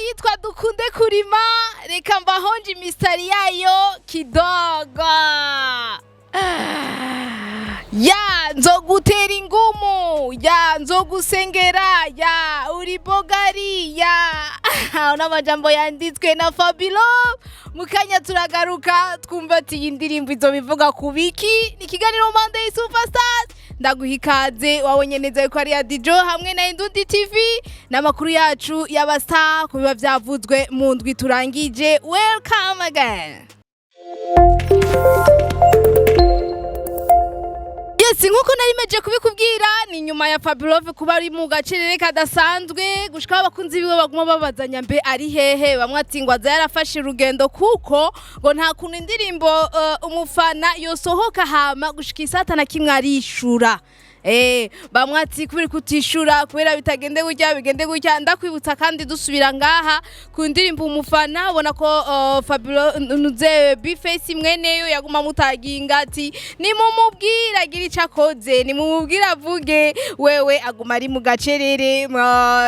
Yitwa "Dukunde Kurima". Reka mbahonje imisari yayo kidogo. Ya nzogutera ingumu, ya nzogusengera, ya uri bogari ya n'amajambo yanditswe na Fabilo. Mukanya turagaruka twumva ati iyi ndirimbo izobivuga ku biki. Ni ikiganiro Monday Superstars, ndaguha ikaze. Wabonye neza yuko ari ya Dijo hamwe na Indundi TV n'amakuru yacu y'abastar ku biba vyavuzwe mu ndwi turangije. Welcome again. Yes, nkuko nari meje kubikubwira, ni nyuma ya Fabulove kuba ari mu gacerere kadasanzwe, gushika abakunzi biwe baguma babazanya: mbe ari hehe? Bamwe ati ngo aza yarafashe urugendo, kuko ngo nta kuntu indirimbo "Umufana" yosohoka hama gushika isata na kimwe arishura. Bamwe ati kubera kutishura, kubera bitagende gutya, bigende gutya. Ndakwibutsa kandi dusubira ngaha ku ndirimbo "Umufana", ubona ko Fabio nuze Bface mweneyo yaguma mutaginga ati nimumubwira agira ico akoze, nimumubwira avuge. Wewe aguma ari mu gacerere.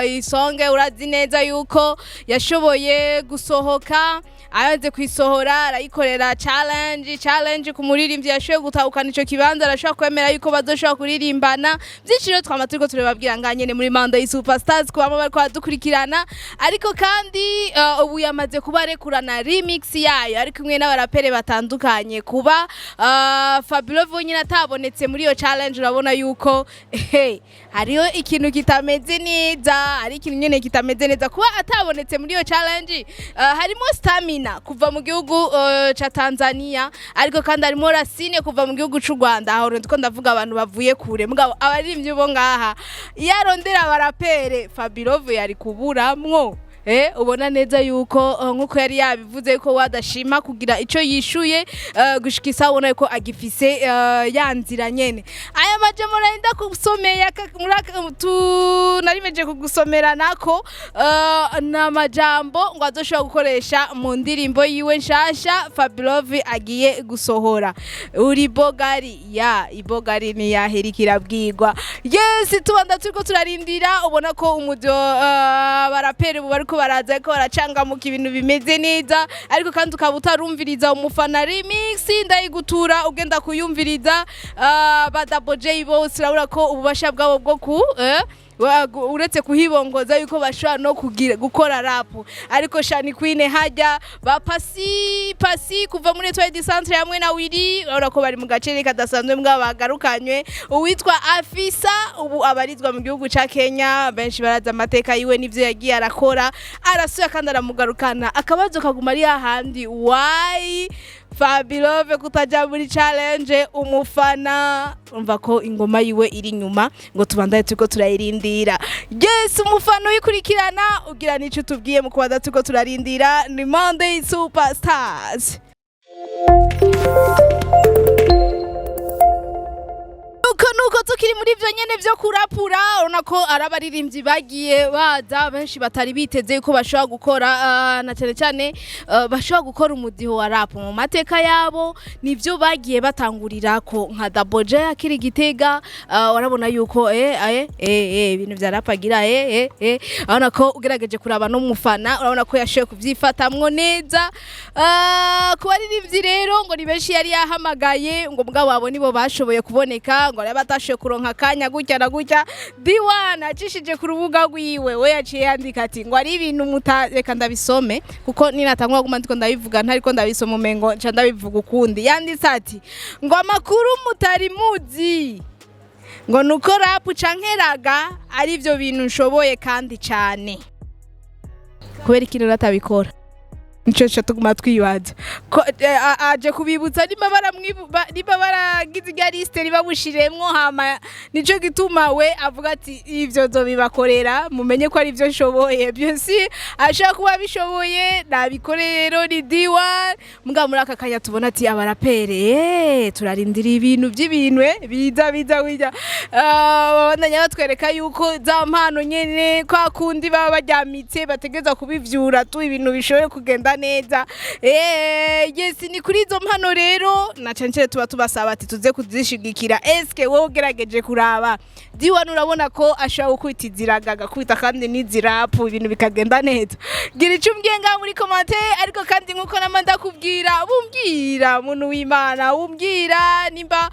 Isonge urazi neza yuko yashoboye gusohoka, amaze kuyisohora arayikorera challenge ku muririmbyi yashoboye gutahukana ico kibanza, arashobora kwemera yuko bazoshobora kuririmbana. Byinshi rero twama turiko turababwira ngaha nyene muri Monday Superstars, kubama bariko baradukurikirana. Ariko kandi ubu yamaze kuba arekurana remix yayo ari kumwe n'abarapere batandukanye. Kuba Fabio nyine atabonetse muri iyo challenge, urabona yuko hey, hariho ikintu kitameze neza, hari ikintu nyene kitameze neza kuba atabonetse muri iyo challenge. Harimo Stamina kuva mu gihugu ca Tanzania, ariko kandi harimo Racine kuva mu gihugu c'u Rwanda. Aho ndiko ndavuga abantu bavuye kure, mugabo abaririmbyi bo ngaha, iyo arondera abarapere, Fabirove yari kuburamwo. Ubona neza yuko nkuko yari yabivuze yuko wadashima kugira ico yishuye, gushika isaha ubona yuko agifise ya nzira nyene. Aya majambo nari ndagusomeye narimeje kugusomera nako ni amajambo ngo azoshobora gukoresha mu ndirimbo yiwe nshasha Fabulove agiye gusohora. Uri bogari ya ibogari ni yahera kirabwirwa. Yes, tubanda turiko turarindira. Ubona ko umujo baraperi ubu bariko baraza, ariko baracangamuka, ibintu bimeze neza. Ariko kandi ukaba utarumviriza "Umufana" remix, ndayigutura ugenda kuyumviriza. Ba Double J bose urabona ko ububasha bwabo bwo ku uretse kuhibongoza yuko bashobora no kugira gukora rap. Ariko Shani Queen hajya ba Pasi Pasi kuva muri Etoile du Centre hamwe na Willy, urabona ko bari mu gace kadasanzwe mbwa bagarukanywe. Uwitwa Afisa ubu abarizwa mu gihugu ca Kenya, benshi baraza amateka yiwe n'ivyo yagiye arakora, arasuye kandi aramugarukana. Akabazo kaguma ari hahandi: why Fabilove kutaja muri challenge "Umufana"? Umva ko ingoma yiwe iri inyuma, ngo tubandane turiko turayirindira. Yes, "Umufana" uyikurikirana ugira nico tubwiye mu kubanza turiko turarindira. Ni Monday Superstars. Nuko tukiri muri ivyo nyene vyo kurapura, urabona ko ari abaririmbyi bagiye baza benshi batari biteze yuko bashobora gukora, na cyane cyane bashobora gukora umudiho wa rap. Mu mateka yabo nivyo bagiye batangurirako, nka Double J akiri Gitega, urabona yuko ibintu vya rap agira, urabona ko ugerageje kuraba no mufana, urabona ko yashoboye kuvyifatamwo neza. Ku baririmbyi rero ngo ni benshi yari yahamagaye, ngo mugabo abo nibo bashoboye kuboneka, ngo reba batashoboye kuronka akanya gutya na gutya. D1 acishije ku rubuga rwiwe, we yaciye yandika ati ngo ari ibintu muta, reka ndabisome kuko ninatangwa guma ndiko ndabivuga ntariko ndabisoma umengo nca ndabivuga ukundi. Yanditse ati ngo amakuru mutari muzi ngo nuko rap canke ragga ari ivyo bintu nshoboye kandi cane. Kubera ikintu atabikora, nico co tuguma twibaza ko aje kubibutsa nimba baragize irya liste ribabushiremwo. Hama nico gituma we avuga ati ivyo nzobibakorera, mumenye ko ari ivyo nshoboye byose. Ashaka kuba bishoboye nabikore. Rero ni D1. Mbwa muri aka kanya tubona ati abarapere turarindira ibintu by'ibintu biza biza bijya. Babandanya batwereka yuko za mpano nyene kwa kundi baba baryamitse bategereza kubivyura tu, ibintu bishoboye kugenda. neza. Yes, ni kuri izo mpano rero na cane cane tuba tubasaba ati tuze kuzishigikira. Eske wowe ugerageje kuraba D1, urabona ko ashobora gukubita iziraga, agakubita kandi n'izirapu, ibintu bikagenda neza? Gira icyo umbwiye ngaho muri commentaire. Ariko kandi nkuko nama ndakubwira, bumbwira muntu w'Imana, wumbwira nimba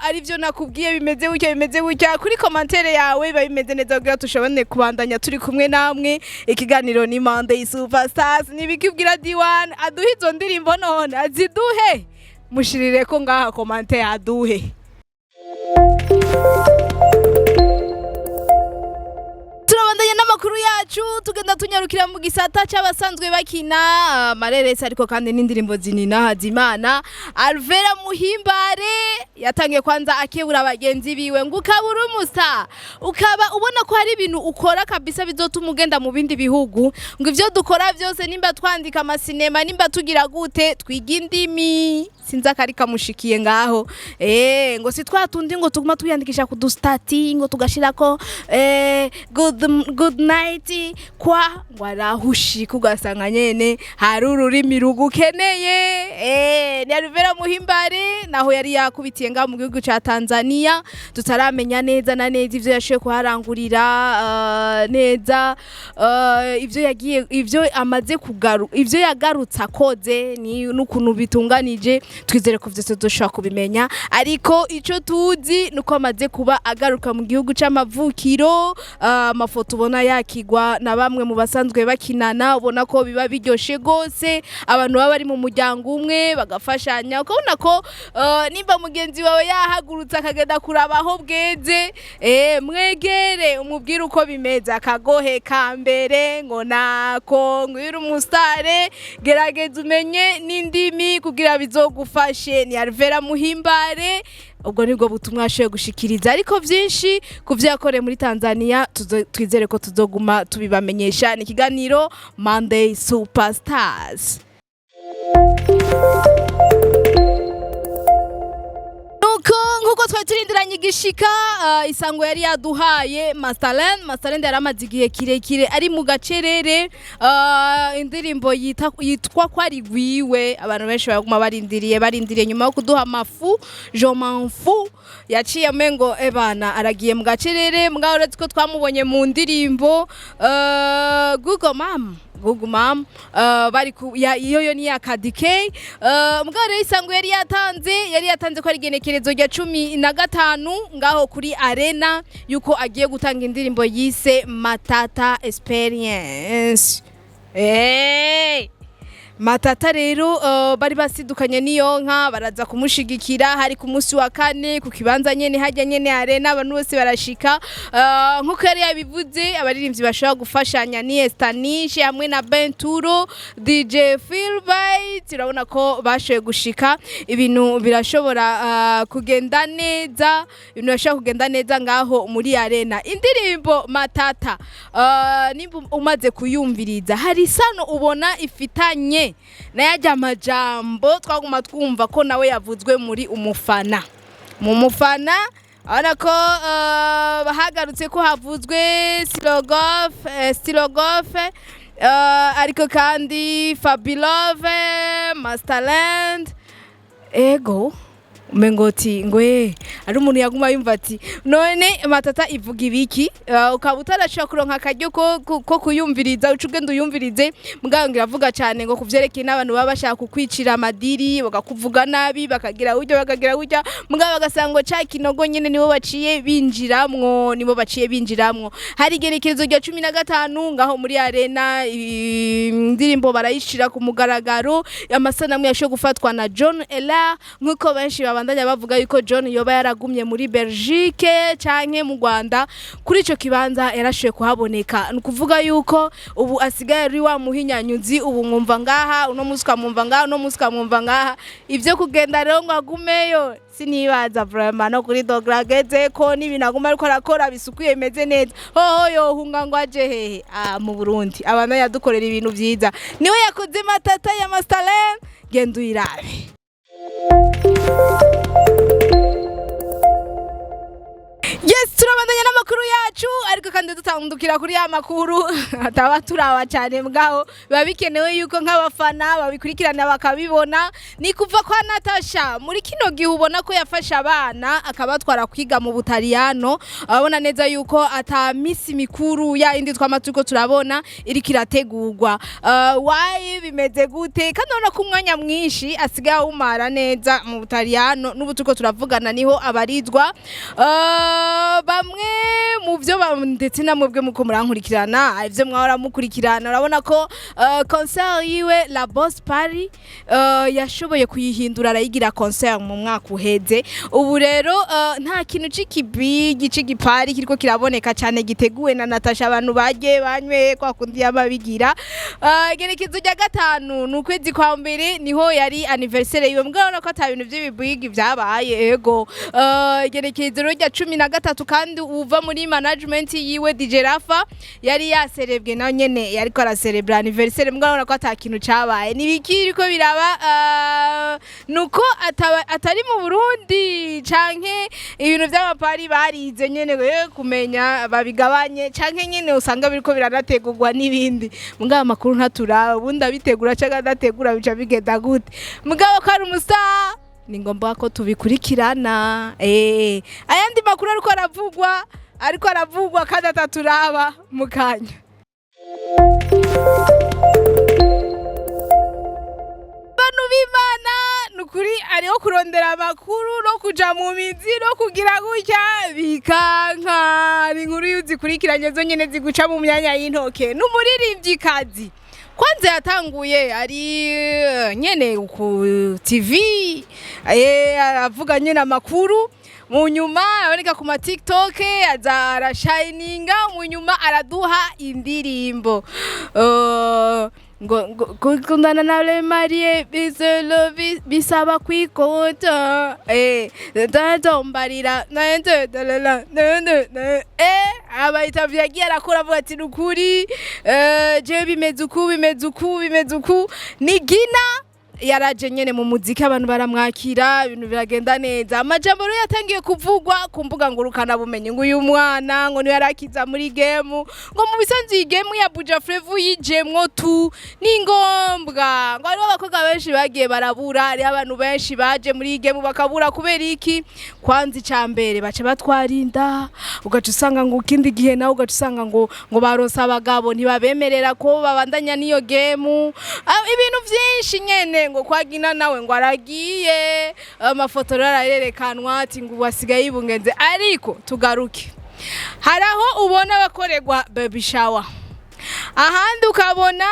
ari byo nakubwiye bimeze gutya, bimeze gutya kuri commentaire yawe, biba bimeze neza kugira tushobone kubandanya turi kumwe namwe. Ikiganiro ni Monday Superstars. Nibikibwira D1 aduhe izo ndirimbo, none aziduhe, mushirire ko ngaha commentaire aduhe. Turabandanya n'amakuru yacu, tugenda tunyarukira mu gisata c'abasanzwe bakina amareresi, ariko kandi n'indirimbo zinina Hazimana. Alvera Muhimbare yatangiye kwanza akebura bagenzi biwe ngo ukaba uri umusa, ukaba ubona ko hari ibintu ukora kabisa bizotuma ugenda mu bindi bihugu, ngo ivyo dukora byose, nimba twandika amasinema, nimba tugira gute, twiga indimi. Sinzi akari kamushikiye ngaho, ngo si twa tundi ngo tuguma twiyandikisha ku dustati, ngo tugashirako good night kwa ngo arahushika, ugasanga nyene hari ururimi rugukeneye. Ni Alvera Muhimbare naho yari yakubitiye ngaho mu gihugu ca Tanzania, tutaramenya neza na neza ivyo yashoboye kuharangurira neza, ivyo yagiye, ivyo amaze kugaru, ivyo yagarutse akoze ni n'ukuntu bitunganije. Twizere ko vyose dushobora kubimenya, ariko ico tuzi nuko amaze kuba agaruka mu gihugu c'amavukiro. Amafoto ubona yakigwa na bamwe mu basanzwe bakinana, ubona ko biba biryoshe gose, abantu baba bari mu muryango umwe bagafashanya, ukabona ko nimba mugenzi wawe yahagurutse akagenda kuraba aho bweze, mwegere umubwire uko bimeze. Akagohe ka mbere ngo nako ngo iyo uri umusitare, gerageza umenye n'indimi kugira bizogufashe. Ni Alvera Muhimbare, ubwo nibwo butumwa ashoboye gushikiriza, ariko byinshi ku byo yakoreye muri Tanzania twizere ko tuzoguma tubibamenyesha. Ni ikiganiro Monday Superstars. Nuko nkuko twari turindiranye igishika, isango yari yaduhaye Masterland. Masterland yari amaze igihe kirekire ari mu gacerere. Indirimbo yitwa ko ari gwiwe, abantu benshi baguma barindiriye, barindiriye. Nyuma yo kuduha amafu je m'en fous, yaciye amengo ebana aragiye mu gacerere. Mugabo uretse ko twamubonye mu ndirimbo Google Mam, Google Mam, bari ku ya iyo yo ni ya Kadike. Mugabo rero isango yari yatanze ko ari igenekerezo rya 15 ngaho kuri Arena, yuko agiye gutanga indirimbo yise Matata Experience. Hey! Matata rero, bari basidukanye n'iyo nka baraza kumushigikira. Hari ku munsi wa kane ku kibanza nyene hajya nyene Arena, abantu bose barashika. Nkuko yari yabivuze, abaririmbyi bashobora gufashanya ni Estanishe hamwe na Benturo, DJ Philbite. Urabona ko bashoboye gushika, ibintu birashobora kugenda neza, ibintu birashobora kugenda neza ngaho muri Arena. Indirimbo Matata, nimba umaze kuyumviriza, hari isano ubona ifitanye nayajya amajambo twaguma twumva ko nawe yavuzwe muri umufana? Mu mufana urabona ko bahagarutse ko havuzwe Stilogofe, ariko kandi Fabilove, Masterland, ego umengo ati ngwe ari umuntu yaguma yumva ati none Matata ivuga ibiki? Ukaba utarashobora kuronka akaryo ko kuyumviriza, uca ugenda uyumvirize. Mugabo ngo iravuga cyane ngo kuvyerekeye n'abantu baba bashaka kukwicira amadiri, bakakuvuga nabi, bakagira buryo, bakagira burya, mugabo bagasanga ngo ca kinogo nyene nibo baciye binjiramwo, nibo baciye binjiramwo. Hari igenekerezo rya 15 ngaho muri Arena, indirimbo barayishira ku mugaragaro. Amasanamu yashoboye gufatwa na John Ella, nk'uko benshi babandanya bavuga yuko John yoba yaragumye muri Belgique canke mu Rwanda. Kuri ico kibanza yarashoboye kuhaboneka, ni ukuvuga yuko ubu asigaye ari wa muhinyanyuzi. Ubu mwumva ngaha uno munsi, ukamwumva ngaha uno munsi, ukamwumva ngaha. Ivyo kugenda rero ngo agumeyo sinibaza vraiment, no kuri dogrageze ko n'ibintu aguma ariko arakora bisukuye, bimeze neza, hoho yohunga ngo aje hehe? Ah, mu Burundi abana yadukorera ibintu vyiza. Niwe yakoze Matata ya Masterland, genda uyirabe. Yes, turabandanya. Turabandanya n'amakuru yacu, ariko kandi dutandukira kuri ya makuru ataba turaba cyane, mgaho biba bikenewe yuko nk'abafana babikurikirana bakabibona. Ni kuva kwa Natasha muri kino gihe ubona ko yafashe abana akabatwara kwiga mu Butaliyano, abona neza yuko ata misi mikuru ya indi twama turiko turabona iriko irategurwa. Wayi bimeze gute? Kandi urabona ko umwanya mwinshi asigaye awumara neza mu Butaliyano, n'ubu turiko turavugana niho abarizwa. Bamwe mu byo ndetse na mwebwe muko murankurikirana, ivyo mwahora mukurikirana, urabona ko concert yiwe La Boss Party yashoboye kuyihindura, arayigira concert mu mwaka uheze. Ubu rero nta kintu c'ikibigi c'igipari kiriko kiraboneka cyane giteguwe na Natasha, abantu bagiye banywe kwa kundi yaba bigira. Igerekezo rya 5 ni ukwezi kwa mbere niho yari anniversaire yiwe, mbwa urabona ko ata bintu vy'ibibwigi vyabaye. Ego, igerekezo rero rya 13, kandi uva muri management yiwe DJ Rafa yari yaserebwe, nawe nyene yariko araserebra anniversaire, mbwa urabona ko ata kintu cabaye. Nibiki biriko biraba? Nuko atari mu Burundi, canke ibintu vy'amapari barize nyene kumenya babigabanye, canke nyene usanga biriko biranategurwa n'ibindi, mugabo amakuru ntaturaba. Ubundi abitegura canke adategura bica bigenda gute? Mugabo ko ari umusa ni ngombwa ko tubikurikirana. Ayandi makuru ariko aravugwa kandi ataturaba mu kanya. Bantu b'Imana, ni ukuri ariho kurondera amakuru no kuja mu mizi no kugira gutya bikanka. Ni inkuru iyo uzikurikiranye zo nyene ziguca mu myanya y'intoke. N'umuririmvyikazi kwanza yatanguye ari nyene ku TV, aravuga nyene amakuru, mu nyuma aboneka ku ma TikTok, aza arashininga, mu nyuma araduha indirimbo ngo gukundana na le marié biselo bisaba kwikota ndatombarira abayitavye yagiye arakora avuga ati nukuri jewe bimeze uku, bimeze uku, bimeze uku. Ni Gina yaraje nyene mu muziki, abantu baramwakira, ibintu biragenda neza. Amajambo rero yatangiye kuvugwa ku mbuga ngurukana bumenyi ngo uyu mwana ngo niwe yarakiza muri game, ngo mu bisanzwe iyi game ya Buja Flavor yijemwo tu ni ngombwa, ngo hariho abakobwa benshi bagiye barabura, hariho abantu benshi baje muri iyi game bakabura. Kubera iki? Kwanza ica mbere baca batwarinda, ugaca usanga ngo ikindi gihe nawe ugaca usanga ngo baronse abagabo ntibabemerera ko babandanya n'iyo game. Ibintu vyinshi nyene, ngo kwa Gina nawe ngo aragiye, amafoto rero ararerekanwa ati ngo ubu asigaye yibungenze. Ariko tugaruke, hari aho ubona bakorerwa baby shower, ahandi ukabona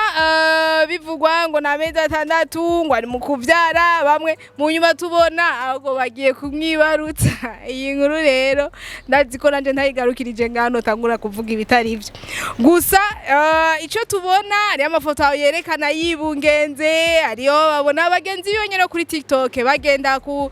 bivugwa ngo ni amezi 6 ngo ari mu kuvyara, bamwe mu nyuma tubona ahubwo bagiye kumwibarutsa. Iyi nkuru rero ndazi ko nanje ntayigarukirije ngano tangura kuvuga ibitari ivyo gusa. Ico tubona hariyo amafoto yerekana yibungenze, hariyo babona bagenzi biwe nyene kuri TikTok bagenda ku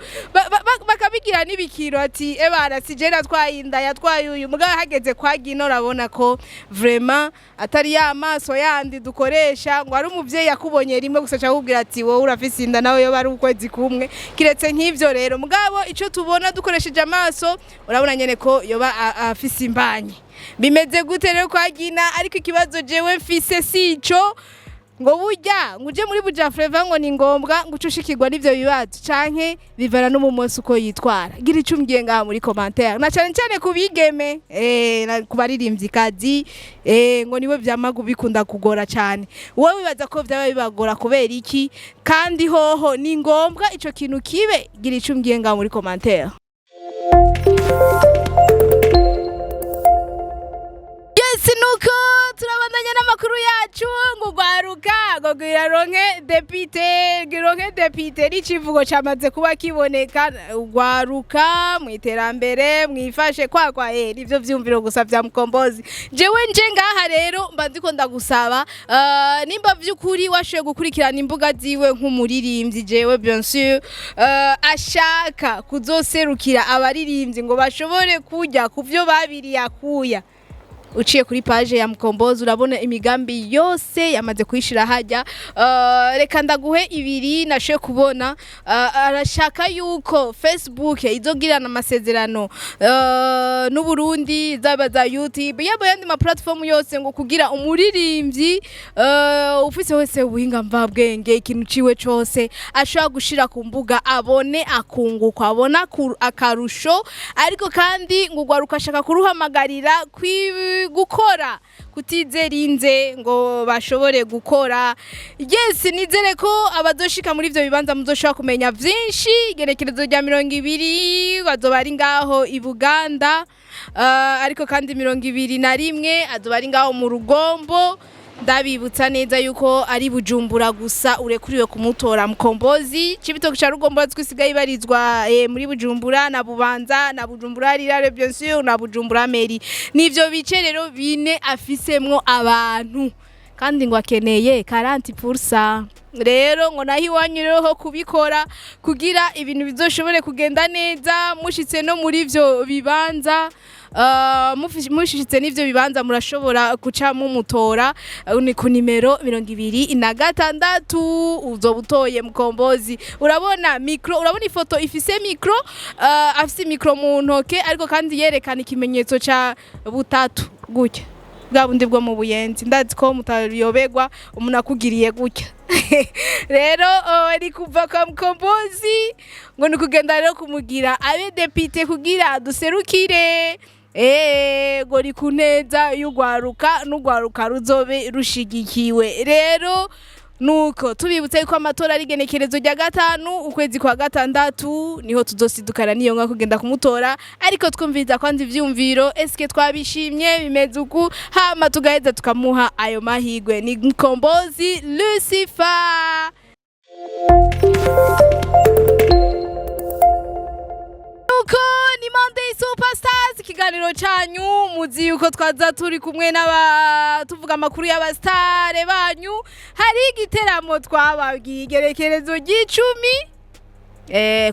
bakabigira n'ibikiro ati ebana si je natwaye inda, yatwaye uyu. Mugabo hageze kwa Gino urabona ko vraiment atari ya maso yandi dukoresha, ngo ari umuvyeyi yakubonye rimwe gusa akakubwira ati wowe urafise inda, nawe yoba ari ukwezi kumwe, kiretse nk'ivyo rero. Mugabo ico tubona dukoresheje amaso, urabona nyene ko yoba afise imbanyi. Bimeze gute rero kwa Gina? Ariko ikibazo jewe mfise sico ngo burya ngo uje muri Buja Flavor ngo ni ngombwa ngo uce ushikirwa n'ivyo bibazo, canke bivana no mu munsi uko yitwara. Gira ico umbwiye ngaha muri commentaire, na cane cane ku bigeme, ku baririmvyikazi, ngo niwe vyama bikunda kugora cane. Wowe wibaza ko vyaba bibagora kubera iki? Kandi hoho ni ngombwa ico kintu kibe? Gira ico umbwiye ngaha muri commentaire. Yes, nuko turabandanya n'amakuru yacu. Ngo gwaruka ngo gwiraronke depite, gironke depite, n'icivugo camaze kuba kiboneka. Ugwaruka mu iterambere mwifashe kwakwa, nivyo vyumviro gusa vya Mukombozi. Jewe nje ngaha rero mba ndiko ndagusaba, nimba vy'ukuri washoboye gukurikirana imbuga ziwe nk'umuririmbyi, jewe bien sûr ashaka kuzoserukira abaririmbyi ngo bashobore kurya ku vyo babiriye akuya. Uciye kuri page ya Mkombozi urabona imigambi yose yamaze kuyishira hajya. Reka ndaguhe ibiri nashoye kubona. Arashaka yuko Facebook izogirana amasezerano n'Uburundi, zaba za YouTube, yaba yandi ma platform yose, ngo kugira umuririmbyi ufise wese ubuhinga mvabwenge, ikintu ciwe cose ashobora gushira ku mbuga abone akunguka, abona akarusho. Ariko kandi ngo ugwaruka ashaka kuruhamagarira gukora, kutizerinze ngo bashobore gukora. Yes, nizere ko abazoshika muri ivyo bibanza muzoshobora kumenya vyinshi. Igenekerezo rya 20 bazoba ari ngaho i Buganda, ariko kandi 21 azoba ari ngaho mu Rugombo. Ndabibutsa neza yuko ari Bujumbura gusa urekuriwe kumutora Mkombozi. Cibitoke ca Rugombo twisigaye ibarizwa muri Bujumbura na Bubanza na Bujumbura Rirare, bien sûr, na Bujumbura Mairie. Nivyo bice rero bine afisemwo abantu, kandi ngo akeneye 40%. Rero ngo naho iwanyu rero ho kubikora kugira ibintu bizoshobore kugenda neza mushitse no muri ivyo bibanza. Mushitse n'ivyo bibanza murashobora guca mumutora. Ni ku nimero 26 uzoba utoye Mkombozi. Urabona micro, urabona ifoto ifise micro, afise micro mu ntoke, ariko kandi yerekana ikimenyetso ca butatu gutya, bwa bundi bwo mu Buyenzi. Ndazi ko mutayoberwa umuntu akugiriye gutya. Rero ni kuva kwa Mkombozi ngo ni kugenda rero kumugira abe député kugira duserukire, ngo ni ku neza y'ugwaruka n'ugwaruka ruzobe rushigikiwe. Rero nuko tubibutse yuko amatora ari igenekerezo rya 5 ukwezi kwa gatandatu, niho tuzosidukana niyo nka kugenda kumutora. Ariko twumviriza kwanza ivyumviro, eske twabishimye bimeze uku, hama tugaheza tukamuha ayo mahigwe. Ni Mkombozi Lucifer. Nuko ni Monday Superstars, ikiganiro canyu muzi yuko twaza turi kumwe n'aba tuvuga amakuru y'abastare banyu. Hari igiteramo twababwiye igerekerezo ry'icumi,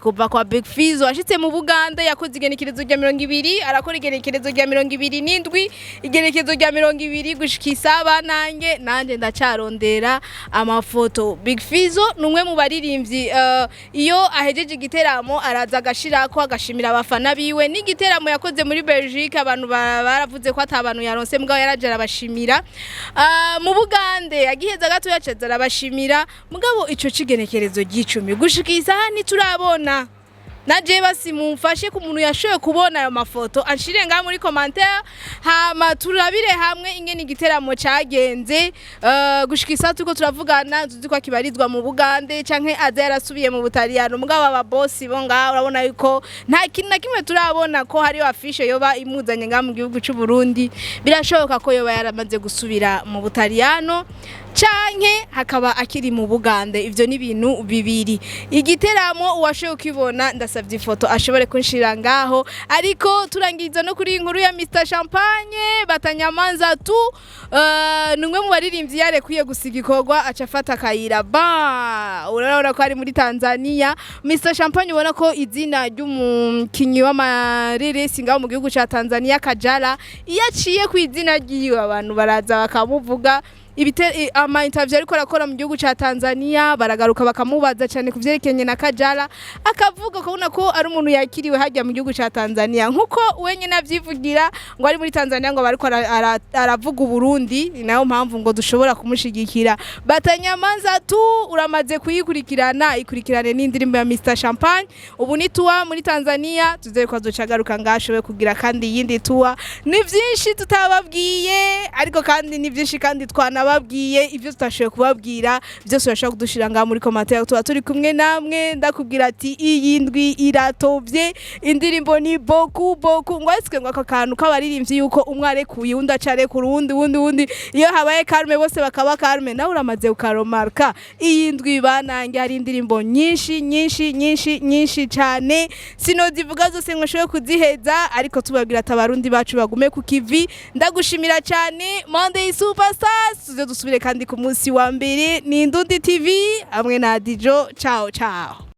kuva kwa Big Fizzo ashitse mu Buganda, yakoze igenekerezo rya 20, arakora igenekerezo rya 27, igenekerezo rya 20 gushika isaba. Nanjye ndacarondera amafoto. Big Fizzo ni umwe mu baririmbyi, iyo ahejeje igiteramo araza agashirako agashimira abafana biwe. N'igiteramo yakoze muri Belgique abantu baravuze ko ata bantu yaronse, mugabo yaraje arabashimira. Mu Bugande agiheza gato yacaza arabashimira, mugabo ico cigenekerezo ry'icumi gushika isaha ntiturabona. Naje basi mumfashe, ku muntu yashoboye kubona ayo mafoto anshire ngaha muri commentaire, hama turabire hamwe ingene igiteramo cagenze. Gushika isaha turiko turavugana tuzi ko akibarizwa mu Bugande canke aza yarasubiye mu Butaliyano, mugabo aba boss bo ngaha urabona yuko nta kintu na kimwe turabona ko hariyo affiche yoba imuzanye ngaha mu gihugu c'u Burundi. Birashoboka ko yoba yaramaze gusubira mu Butaliyano canke hakaba akiri mu Bugande. Ivyo ni ibintu bibiri. Igiteramo uwashoboye kukibona, ndasavye ifoto ashobore kunshira ngaho. Ariko turangiza no kuri iyi nkuru ya Mr Champagne Batanyamanza tu, ni umwe mu baririmbyi yarekuye gusiga ikorwa aca afata akayira ba urabona ko ari muri Tanzania. Mr Champagne, ubona ko izina ry'umukinyi w'amareresi ngaho mu gihugu ca Tanzania Kajala, iyo aciye ku izina ryiwe abantu baraza bakamuvuga. Ama interview ariko arakora mu gihugu ca Tanzania, baragaruka bakamubaza cyane ku vyerekeranye na Kajala, akavuga ukabona ko ari umuntu yakiriwe hajya mu gihugu ca Tanzania, nkuko wenyine avyivugira ngo ari muri Tanzania, ngo bariko aravuga Uburundi, ni nayo mpamvu ngo dushobora kumushigikira. Batanyamanza tu uramaze kuyikurikirana, ikurikirane n'indirimbo ya Mr Champagne. Ubu ni tour muri Tanzania, tuzeye ko azoca agaruka ngashoboye kugira kandi iyindi tour. Ni vyinshi tutababwiye, ariko kandi ni vyinshi kandi twanababwiye. Ibyo tutashoboye kubabwira byose urashobora kudushira ngaha muri commentaire, tuba turi kumwe namwe. Ndakubwira ati iyi ndwi iratovye, indirimbo ni beaucoup beaucoup. Ngo aritswe ngo aka kantu k'abaririmbyi yuko umwe arekuye undi aca arekura uwundi uwundi uwundi, iyo habaye calme bose bakaba calme. Nawe uramaze ukaromarka iyi ndwi banange hari indirimbo nyinshi nyinshi nyinshi nyinshi cyane, sinozivuga zose ngo nshobore kuziheza, ariko tubabwira ati abarundi bacu bagume ku kivi. Ndagushimira cyane. Monday Superstars, tuze dusubire kandi ku munsi wa mbere. Ni Indundi TV hamwe na Dijo. Ciao ciao.